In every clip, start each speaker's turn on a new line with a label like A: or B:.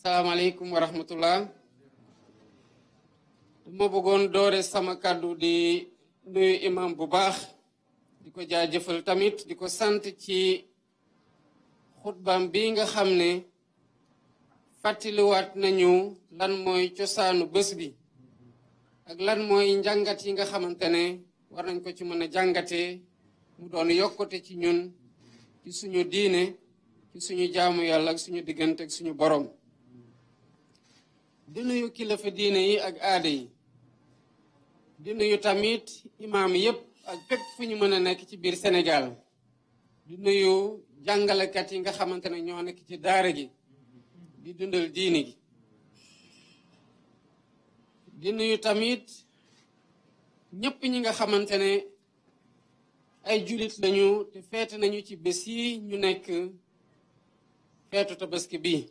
A: salaamaaleykum wa rahmatullah. dama bëggoon doore sama kàddu di nuyu imam bu baax di ko jaajëfal tamit di ko sant ci xutbaam bi nga xam ne fàttaliwaat nañu lan mooy cosaanu bés bi ak lan mooy njàngat yi nga xamante ne war nañ ko ci mën a jàngatee mu doon yokkute ci ñun ci suñu diine ci suñu jaamu yàlla ak suñu diggante ak suñu borom. di nuyu kilifa diine yi ak aada yi di nuyu tamit imaam yépp ak fépp fu ñu mën a nekk ci biir Sénégal di nuyu jàngalekat yi nga xamante ne ñoo nekk ci daara gi di dundal diini gi di nuyu tamit ñépp ñi nga xamante ne ay julit lañu te feete nañu ci bés yi ñu nekk feetu tabaski bi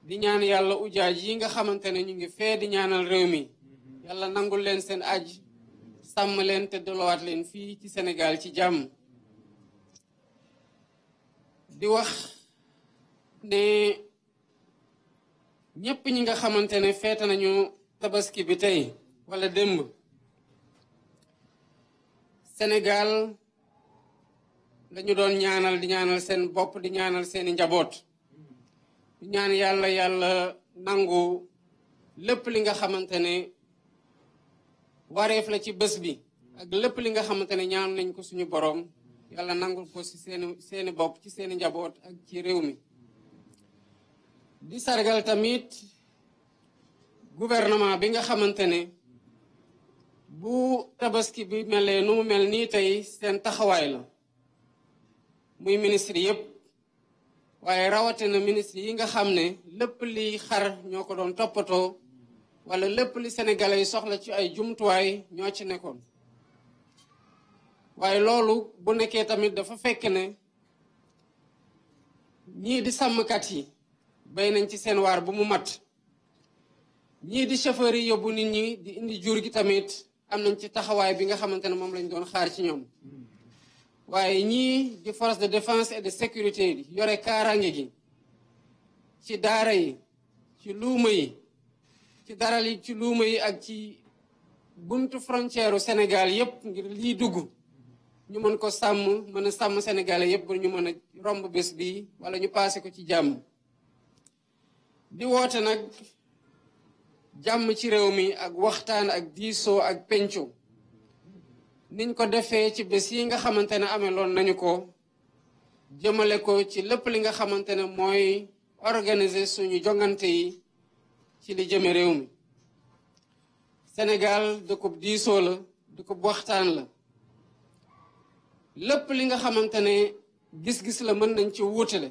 A: di ñaan yàlla ujaaj yi nga xamante ne ñu ngi fee di ñaanal réew mi yàlla nangul leen seen aj sàmm leen te dolowaat leen fii ci Sénégal ci jàmm. di wax ne ñépp ñi nga xamante ne feete nañu tabaski bi tey wala démb Sénégal lañu doon ñaanal di ñaanal seen bopp di ñaanal seeni njaboot di ñaan yàlla nangu lépp li nga xamante ne wareef la ci bés bi ak lépp li nga xamante ne ñaan nañ ko suñu borom yàlla nangul ko ci seeni bopp ci seeni njaboot ak ci réew mi. di sargal tamit gouvernement bi nga xamante ne bu tabaski bi melee nu mu mel nii tey seen taxawaay la muy ministre yépp waaye rawatina ministre yi nga xam ne lépp li xar ñoo ko doon toppatoo wala lépp li sénégalais yi soxla ci ay jumtuwaay ñoo ci nekkoon. waaye loolu bu nekkee tamit dafa fekk ne ñii di sàmmkat yi bay nañ ci seen waar bu mu mat ñii di chauffeur yi yóbbu nit ñi di indi jur gi tamit am nañ ci taxawaay bi nga xamante ne moom lañ doon xaar ci ñoom. waaye ñii di force de défense et de sécurité yi yore kaaraange gi ci daara yi ci luuma yi ci daral yi ci luuma yi ak ci buntu frontière u Sénégal yépp ngir lii dugg ñu mën ko sàmm mën a sàmm sénégalais yépp ba ñu mën a romb bés bi wala ñu paase ko ci jàmm. di woote nag jàmm ci réew mi ak waxtaan ak diisoo ak penco niñ ko defee ci bés yi nga xamante ne ameloon nañu ko jëmale ko ci lépp li nga xamante ne mooy organiser suñu jongante yi ci li jëme réew mi. Sénégal dëkkub diisoo la dëkkub waxtaan la lépp li nga xamante ne gis-gis la mën nañ ci wuutale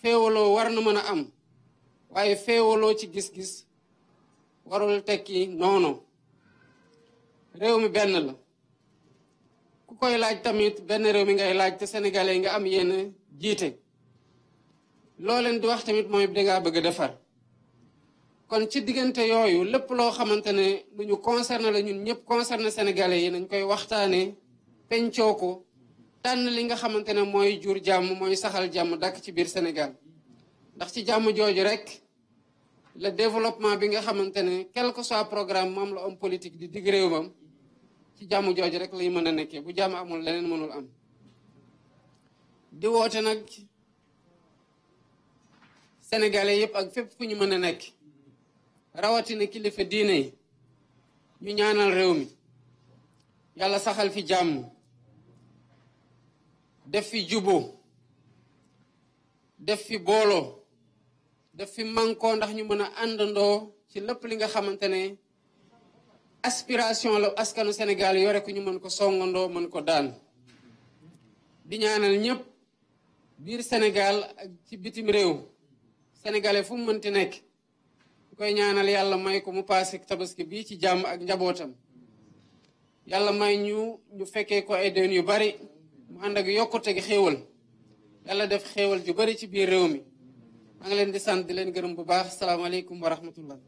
A: féewaloo war na mën a am waaye féewaloo ci gis-gis warul tekki noonu réew mi benn la ku koy laaj tamit benn réew mi ngay laaj te sénégalais nga am yenn jiite loo leen di wax tamit mooy dangaa bëgg a defar. kon ci diggante yooyu lépp loo xamante ne lu ñu concerné la ñun ñëpp concerné sénégalais yi nañ koy waxtaanee pencoo ko tànn li nga xamante ne mooy jur jàmm mooy saxal jàmm dakk ci biir Sénégal ndax ci jàmm jooju rek le développement bi nga xamante ne quel que soit programme moom la homme politique di digg réewam ci jàmm jooju rek lay mën a nekkee bu jàmm amul leneen mënul am. di woote nag sénégalais yëpp ak fépp fu ñu mën a nekk rawatina kilifa diine yi ñu ñaanal réew mi yàlla saxal fi jàmm def fi juboo def fi booloo def fi mànkoo ndax ñu mën a àndandoo ci lépp li nga xamante ne aspiration la askanu Sénégal yore ko ñu mën ko songandoo mën ko daan. di ñaanal ñëpp biir Sénégal ak ci bitim réew sénégalais fu mu mënti nekk koy ñaanal yàlla may ko mu paase tabaski bii ci jàmm ak njabootam yàlla may ñu fekkee ko ay déwén yu bari mu ànd ak yokkute gi xéewal yàlla def xéewal ju bari ci biir réew mi maa ngi leen di sant di leen gërëm bu baax salaamaaleykum wa rahmatullah